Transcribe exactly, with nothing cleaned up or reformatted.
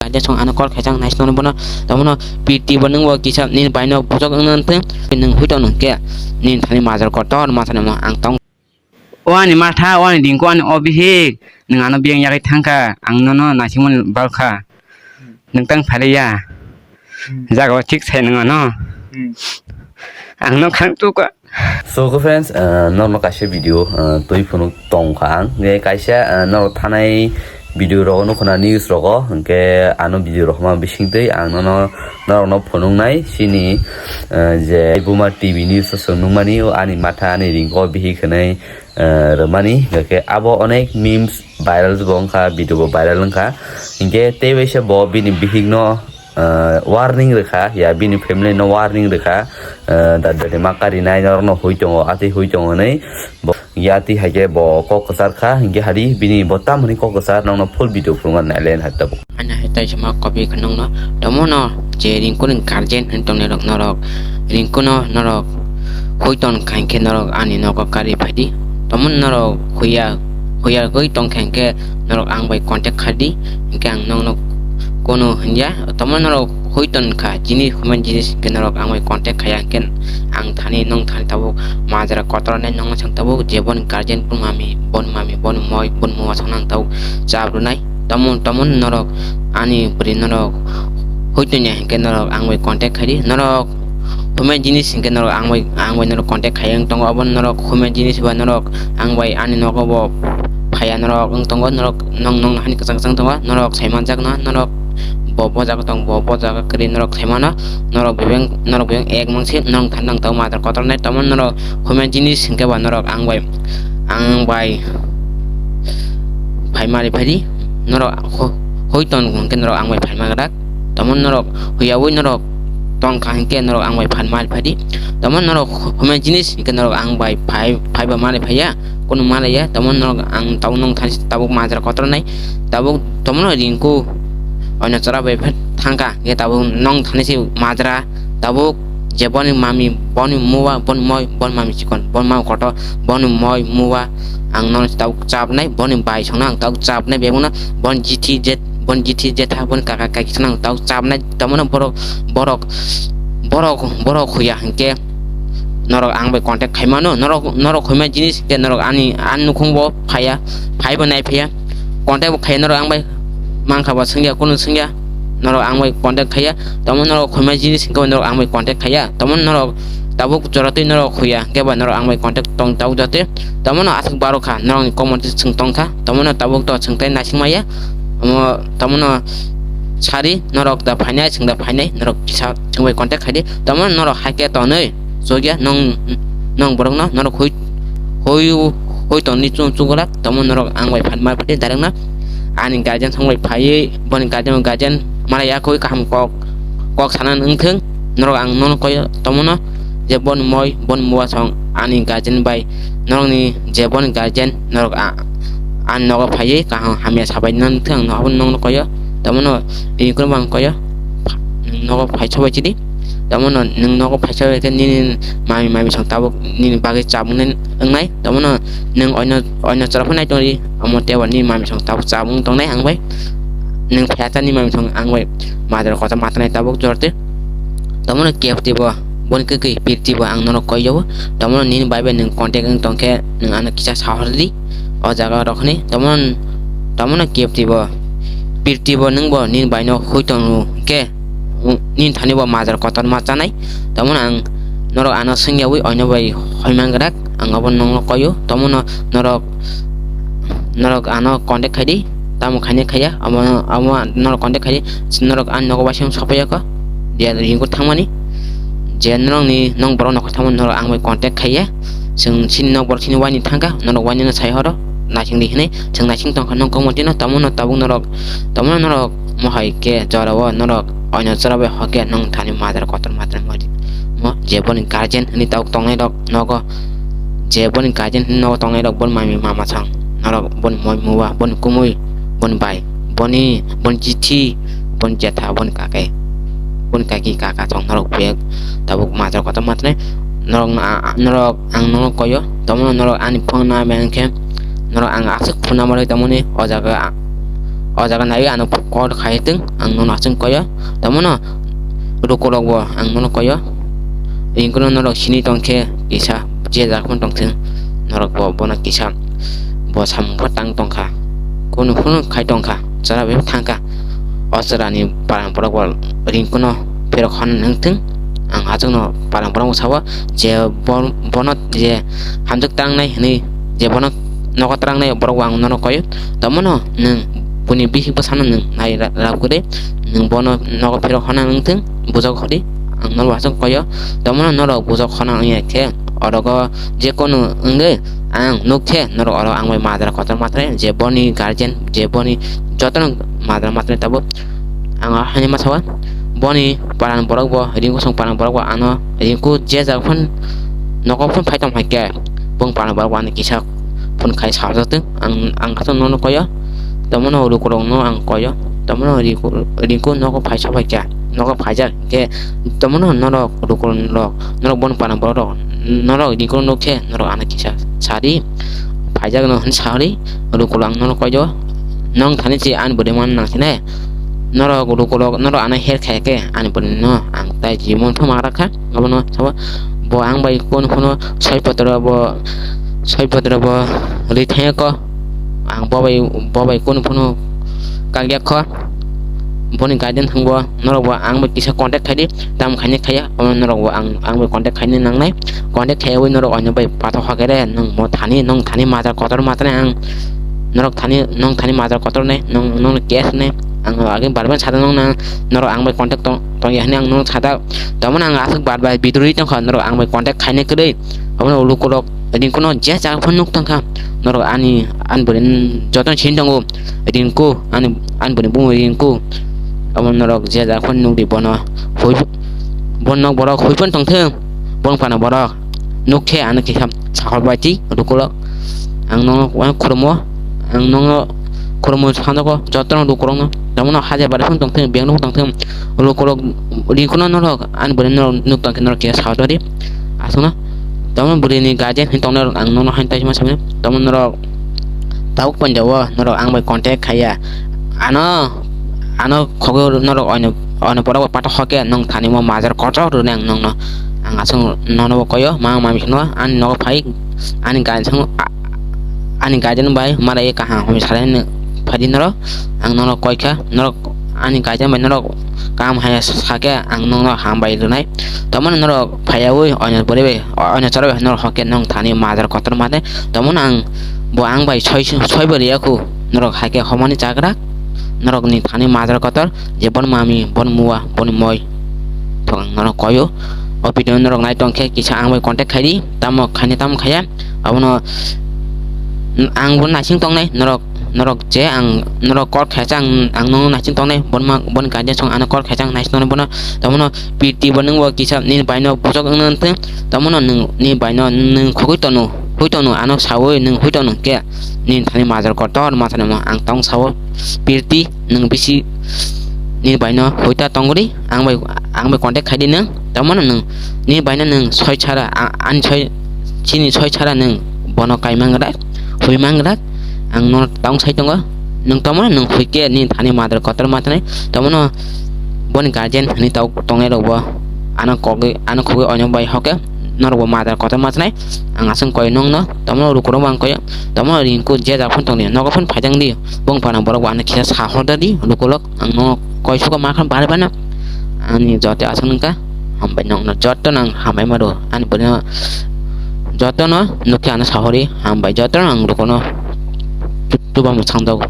Kaisa song ano call khaijak nai song bono, tamono P T bo nwng bo kisa nini bai no bujok wng nang thung, nwng hui tong nang khe nini thani majra kotor ma thani mo ang tong. O ani matha, o ani dingko, ani o bihik, nwng ano biyang yagwi thangkha, ang nono naisingmani balkha, nwng tang phariya, jaga o thik sai nwng ano, ang no khang tukha. So, okay friends, uh, norokno kaisa video, uh, twi phunuk tongkha ang. Nge kaisa, uh, norok thanai video rogo nukho na news rogo, hwnkhe ano video rok ma bising twi ang nono norokno phunuknai chini, uh, je Buma T V news o chwng nukmani, o ani matha ani ringko bihik hwnwi, uh, rwmani, hwnkhe abo onek memes viral bo wngkha, video bo viral wngkha, hwnkhe tei waisa bo bini bihikno, uh, warning rwkha, ya bini family no warning rwkha, uh, da dade ma karinai norokno hui tongo, atwi hui tongo hwnwi bo, ya twi hai khe bo kok kwchar kha, hinkhe hari bini bo tamoni kok kwchar nokno full video phunukna naile hai tabuk. Ani hai tai sama copy khe nokno tomono je Ringkuni guardian hwn tongnai rok norok Ringkuno norok hui ton kha hinkhe norok ani nogo kari phaidi, tomono norok huya huya gwi tong kha hinkhe norok ang bai contact khaidi, hinkhe ang nokno kono hwnya. Tomono norok hui ton kha, jini human jinis hinkhe norok ang bai contact khaya hinkhe ang thani nong thani tabuk majra kotor nai nong thang tabuk je boni guardian boni mami boni mami boni moi boni muma thang nang tabuk chap rwnai. Tomono tomono norok ani bwrwi norok hui ton ya hinkhe norok ang bai contact khaidi, norok human jinis hinkhe norok ang bai ang bai norok contact khaya wng tongo, obo norok human jinis ba norok ang bai ani nogo bo phaiya norok wng tongo, norok nong nong hani kwchang kwchang tongo, norok sai manjakna norok bo bo jaga tong bo bo jaga kwrwi norok sai mano, norok bebeng norok bebeng ek mangsi norok thani nang tongo majra kotor nai, tomono norok human jinis hinkhe ba norok ang bai ang bai phai mari phaidi, norok ho- hoi ton hinkhe norok ang bai phai ma dak, tomono norok huyawi norok tong kha hinkhe norok ang bai phan mari phaidi, tomono norok human jinis hinkhe norok ang bai phai phai ba mari phaiya, kunu malaiya, tomono norok ang tabuk nong thani tabuk majra kotor nai, tabuk tomono Ringku oino chwra bai thangkha, hinkhe tabuk nong thani se majra, tabuk je boni mami, boni muwa, boni moi, boni mami chikon, boni mami kotor, boni moi, muwa, ang nono tabuk chapnai, boni bai songno ang tabuk chapnai, bebakno boni jithi je, boni jithi jetha, boni kaka kaki songno ang tabuk chapnai, tomono borok, borok, borok, borok huya hinkhe norok ang bai contact khaimano, norok, norok huima jinis hinkhe norok ani, ani nukhung bo phaiya, phaibo nai phaiya, contact bo khaiya norok ang bai mankha bo swngya, kunu swngya, norok ang bai contact khaiya, tamo norok khoima jinis hinkhe norok ang bai contact khaiya, tamo norok tabuk jora twi norok khuya hinkhe ba norok ang bai contact tong tabuk jate, tamo no aswk baro kha norok ni comment swng tong kha, tamo no tabuk to swng tai naising maya, omo tamo no sari norok da phainai swng da phainai norok kisa swng bai contact khaidi, tamo no norok hai khe tonwi chokya nong nong borok no norok hui hui hui tongni chung chugulak, tamo norok ang bai phan ma phaidi direct no. Ani guardian thang bai phaiwi boni guardian, guardian malai ya koi kaham kok, kok sana wng thung. Norok ang nono koi tomono je boni moi boni muwa song ani guardian bai norokni je boni guardian norok a-, ani nogo phaiwi kaham hamya sabai nang thung, ang nogo nongno koyo tomono ini kono bang koyo nogo phai sabai chidi. Tomono nwng nogo phai sabai khe nini mami mami song tabuk nini bagwi chamung wngnai, tomono nwng oino oino chwra phano nai tongdi, omo tei bo nini mami song tabuk chamung tongnai ang bai. Nwng phaiya ta nini mami song ang bai madra kotor matanai tabuk jorte. Tomono kebti bo boni kwkwi pirti bo ang nono koi jago. Tomono nini bai bai nwng contact wng tong khe nwng ano kisa sahor di o jaga rok hwnwi. Tomono tomono kebti bo pirti bo nwng bo nini bai no hui tong khe nini thani bo madra kotor ma chanai. Tomono ang norok ano swngyawi oino bai hoi mangwrak. Ang obo nongno koyo, tomono norok, norok ano contact khaidi, tamo khaini khaiya, omo, omo norok contact khaidi, norok ani nogo waisa sopaiya kho, dia ringko thangmani, je norokni nokborok nokha thangmani norok ang bai contact khaiya, chwng chini nokborok chini waini thangkha, norok wainino sai horo, naisingdi hinwi, chwng naising tongkha nokong motino, tomono tabuk norok, tomono norok mohai khe jorao norok oino chwrabai hokhe nong thani madra kotor madra mo, je boni guardian hinwi tabuk tongnai rok nogo. Je boni guardian hinwi nogo tongnai rok, boni mami mama thang norok, boni moi muwa, boni kumui, boni bai, boni, boni chithi, boni jetha, boni kakai, boni kaki kaka thang norok bek tabuk majra kotor matnai. Norok no a-, a-, norok ang nono koyo, tomono norok ani phone na meng khe norok ang aswk phone number oi tongmani o jaga a-, o jaga naiwi ano call khai tong, ang nono aswk koyo. Tamo no lukurok bo ang nono koyo. Ringkuno norok sini tongkhe kisa je jaga phano tongthwng, norok bo bono kisa bo samung pho tang tongkha, kunu phano khai tongkha, chwra bai thangkha. O chwrani paran borok bo Ringkuno phirok honna nangthwng. Ang aswkno paran borok sao je bo-, bono je hamjwk tangnai hwnwi, je bono nogo trangnai borok bo ang nono koyo. Tomono nwng buni bihik bwsano nwng nai ra-, rw kwrwi, nwng bono nogo phirok honna wngthwng, bujok hodi ang norok aswk koyo. Tomono norok bujok honna wngya khe orogo je kono wngwi ang nuk khe norok oro ang bai madra kotor matrai, je boni guardian, je boni jotono madra matrai tabuk. Ang o haino ma sao, boni paran borok bo, Ringku song paran borok bo ano, Ringku je jaga phano nogo phano phai tong hai khe, bong paran borok bo ano kisa phone khai sajak tong, ang, ang khe nono koyo. Tomono lukurokno ang koyo, tomono Ringku, Ringku nogo phai sok hai khe, nogo phaijak khe, tomono norok lukurok, norok boni paran borok rok, norok Ringku nuk khe, norok ano kisa sadi, phaijakno hwn sadi, lukurok ang nono koyo. Nong thani se ani bwrwi man nang sine. Norok lukurok, norok ano her khai khe ani bwrwi no ang tai jimon thuma rakha. Abono sabo bo ang bai kunu phano soi potro bo, soi potro bo rithai ko. Ang bo bai, bo bai kunu phano kagya kho. Boni guardian thangbo norok bo ang bai kisa contact khai di. Tam khaini khaya, omo norok bo ang, ang bai contact khaini nangnai. Contact khaiwi norok oino bai pathok hakere, nwng mo thani, nwng thani majar kotor matane ang. Norok thani, nwng thani majar kotor ne, nwng, nwng case ne. Ang age barban sada nwng na, norok ang bai contact tong, tong ya hwnwi ang nwng sada. Tomono ang aswk bar bar bidroi tongkha, norok ang bai contact khaini kwrwi. Omo lukurok Ringkuno je jaga phano nuk tongkha. Norok ani, ani bwrwi jotono sini tongo. Ringku, ani, ani bwrwi bumo Ringku. Omo norok je jaga phano nuk di bono. Hoi, bon nok borok hoi phano tongthwng. Bon pana borok. Nuk khe ano kisa sakhor bai ti lukurok. Ang nono khurmo. Ang nono khurmo sanogo jotono lukurokno. Tomono hajar bar phano tongthwng, beng nuk tongthwng. Lukurok Ringkuno norok, ani bwrwi norok nuk tongkhe norok kisa sakhor bai di. Aswkno. Tamo bwrwini guardian hin tongnai rok ang nono hain taisima samani. Tamo norok tabuk panja o norok ang bai contact khaiya. Ano, ano khogwi norok oino, oino borok bai pathok hoke nwng thani mo majar kotor rwni ang nongno. Ang aswk nono bo koyo, ma mami no ani nogo phai, ani guardian, a-, ani guardian bai mara ye kaham hoi salai phadi norok. Ang nono koikha, norok ani guardian bai norok kaham haya sakhe ang nongno hambai rwnai. Tamoni norok phaiyawi oino bwrwi bai, oino chwrai bai norok hoke nwng thani majar kotor mate. Tamoni ang bo ang bai soi, soi bwrwi yakhu norok haikhe homani chagrak, norokni thani majar kotor, je bon mami, bon mua, bon moi. Thok ang norok koyo. O video norok nai tongkhe kisa ang bai contact khaidi, tamo khaini tamo khaya. Abono ang bo naising tongnai norok, norok je ang norok call khaisa ang, ang nono naising tongnai, bon ma, bon guardian song ano call khaisa ang naising tongnai bono. Tamono pirti bo nwng bo kisa nini baino bujok wngna wngthwng. Tamono nwng nini baino nwng khogwi tono, hui tono, ano sawi nwng hui tono khe nini thani majar kotor ma thani mo ang tong sawo pirti. Nwng bisi nini baino huita tongri, ang bai, ang bai contact khaidi nwng. Tamoni nwng nini baino nwng soi chara, a-, ani soi, chini soi chara nwng bono kai mangwrak, hui mangwrak, ang nono tong sai tongo. Nwng tamoni nwng huikhe nini thani majar kotor ma thani, tamono boni guardian hwnwi tong, tongnai rok bo ano kogwi, ano khogwi oino bai hoke. Norok bo majar kotor ma chnai. Ang aswk koi nongno, tomo lukurok bo ang koi, tomo Rinku je jak phone tongdi, nogo phone phaijak di, bong phano borok bo ano kisa sahor da di, lukurok ang no koi suka ma khan bare bana. Ani jote aswk nungka, hambai nongno joto nang hambai maro, ani bwrwino jotono nukhe ano sahori, hambai joto ang lukurokno tu-, tuba mwchang dogo.